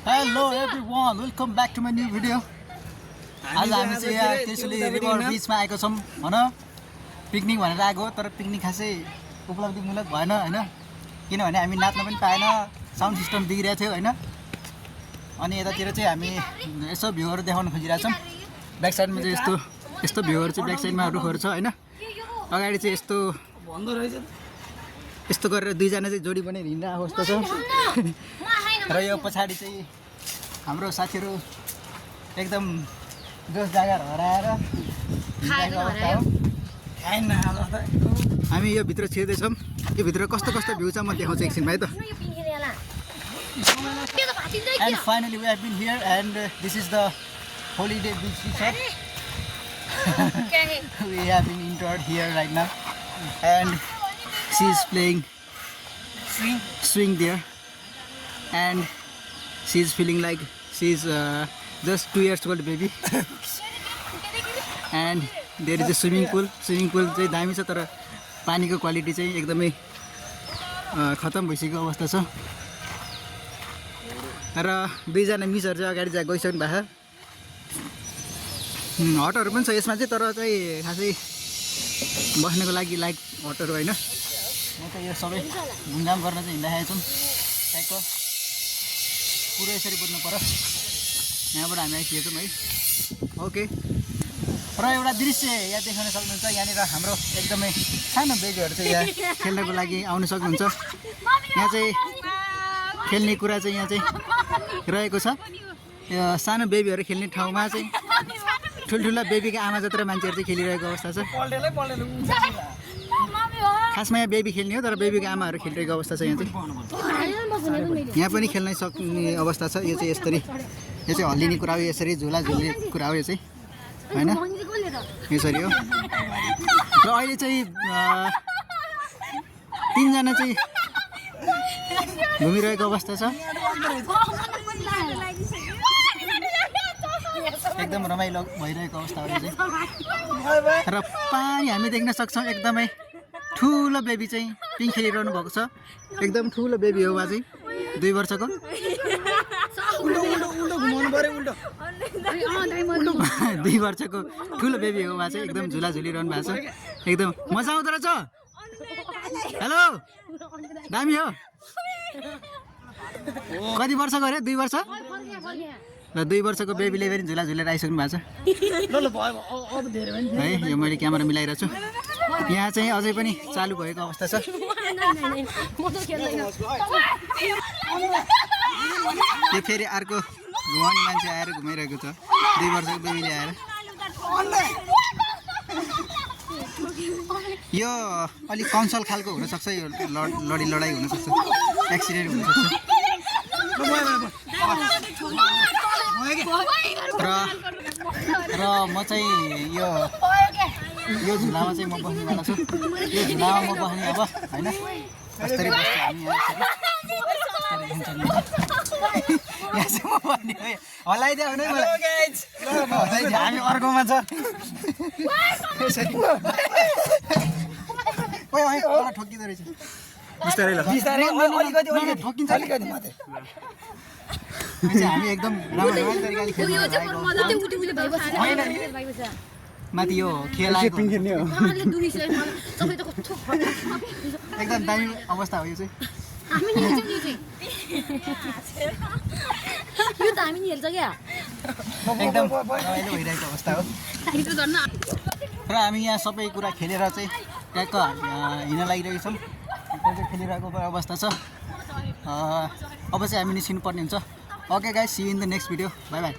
Hello everyone, welcome back to my new video. आज हामी चाहिँ यहाँ त्यसले रिभर बीचमा आएको छौँ हैन पिकनिक भनेर आएको तर पिकनिक खासै उपलब्धिमूलक भएन हैन किनभने हामी नाच्न पनि पाएन साउन्ड सिस्टम बिग्रिएको थियो हैन अनि यतातिर चाहिँ हामी यसो भ्यूहरु देखाउन खोजिरहेछौँ ब्याक साइडमा चाहिँ यस्तो भ्यूहरु चाहिँ ब्याक साइडमा रुखहरु छ हैन अगाडि चाहिँ यस्तो भन्दो रहेछ यस्तो गरेर दुई जना चाहिँ जोडी बनेर हिँड्ने अवस्था छ र यो पछाडी चाहिँ हाम्रो साथीहरु एकदम जोस जागर हराएर हामी यो भित्र छिर्दै छौं यो भित्र कस्तो कस्तो भ्यू छ म देखाउँछु एकछिन भाइ त And finally we have been here and this is the holiday beach resort. We have been entered here right now and she is playing swing there and she is feeling like she is just 2 years old baby and there is a swimming pool चाहिँ दामी छ तर पानीको quality चाहिँ एकदमै खतम भइसकेको अवस्था छ र दुई जना मिसहरु चाहिँ अगाडि चाहिँ गइसक्नु भएको हटहरु पनि छ यसमा चाहिँ तर चाहिँ खासै बस्नको लागि लाइक हटहरु हैन म त यो सबै घुमघाम गर्न चाहिँ हिँड्दाखेरि छौं ट्याक्क पुरो यसरी बुझ्नु पर्यो यहाँबाट हामी आइसकेछौं है ओके र एउटा दृश्य यहाँ देख्न सक्नुहुन्छ यहाँनिर हाम्रो एकदमै सानो बेबीहरु चाहिँ यहाँ खेल्नको लागि आउन सक्नुहुन्छ यहाँ चाहिँ खेल्ने कुरा चाहिँ यहाँ चाहिँ रहेको छ यो सानो बेबीहरु खेल्ने ठाउँमा चाहिँ ठुलठुला बेबीका आमा जत्र मान्छेहरु चाहिँ खेलिरहेको अवस्था छ खासमा यहाँ बेबी खेल्ने हो तर बेबीका आमाहरु खेलिरहेको अवस्था छ यहाँ चाहिँ यहाँ पनि खेल्न सक्ने अवस्था छ यो चाहिँ यसरी यो चाहिँ हल्लिने कुरा हो यसरी झुला झुल्ने कुरा हो यो चाहिँ हैन यसरी हो र अहिले चाहिँ 3 जना चाहिँ घुमिरहेको अवस्था छ एकदम रमाइलो भइरहेको अवस्था हो चाहिँ र पानी हामी देख्न सक्छौं एकदमै ठुलो बेबी चाहिँ पिङ खेलिरहनु भएको छ एकदम ठुलो बेबी हो वा चाहिँ 2 वर्षको 2 वर्षको ठुलो बेबी हो वा चाहिँ एकदम झुला झुलिरहनु भएको छ एकदम मजा आउँदो रहेछ हेलो दामी हो कति वर्षको अरे 2 वर्ष ल 2 वर्षको बेबीले पनि झुला झुलेर आइसक्नु भएको छ है यो मैले क्यामेरा मिलाइरहेको छु यहाँ चाहिँ अझै पनि चालु भएको अवस्था छ यो फेरि अर्को घुमाउने मान्छे आएर घुमाइरहेको छ 2 वर्षको बेबीले आएर यो अलि कन्सल खालको हुन सक्छ यो लडाई हुन सक्छ एक्सिडेन्ट हुन सक्छ र म चाहिँ यो झुलामा चाहिँ म बस्नेवाला छु यो झुलामा म बस्ने अब हैन कसरी बस्छ हामी यहाँ चाहिँ म बस्ने हो हल्लाइदियो भने मलाई हामी अर्कोमा छ ठोकिँदो रहेछ बिस्तारै ल बिस्तारै ठोकिन्छ अलिकति मात्रै हामी एकदम राम्रो तरिकाले खेल्नु माथि यो खेल एकदम दामी अवस्था हो यो चाहिँ एकदम रमाइलो भइरहेको अवस्था हो र हामी यहाँ सबै कुरा खेलेर चाहिँ ट्याक्क हिँड्न लागिरहेको छौँ खेलिरहेको अवस्था छ अब चाहिँ हामी निस्किनु पर्ने हुन्छ okay guys see you in the next video bye by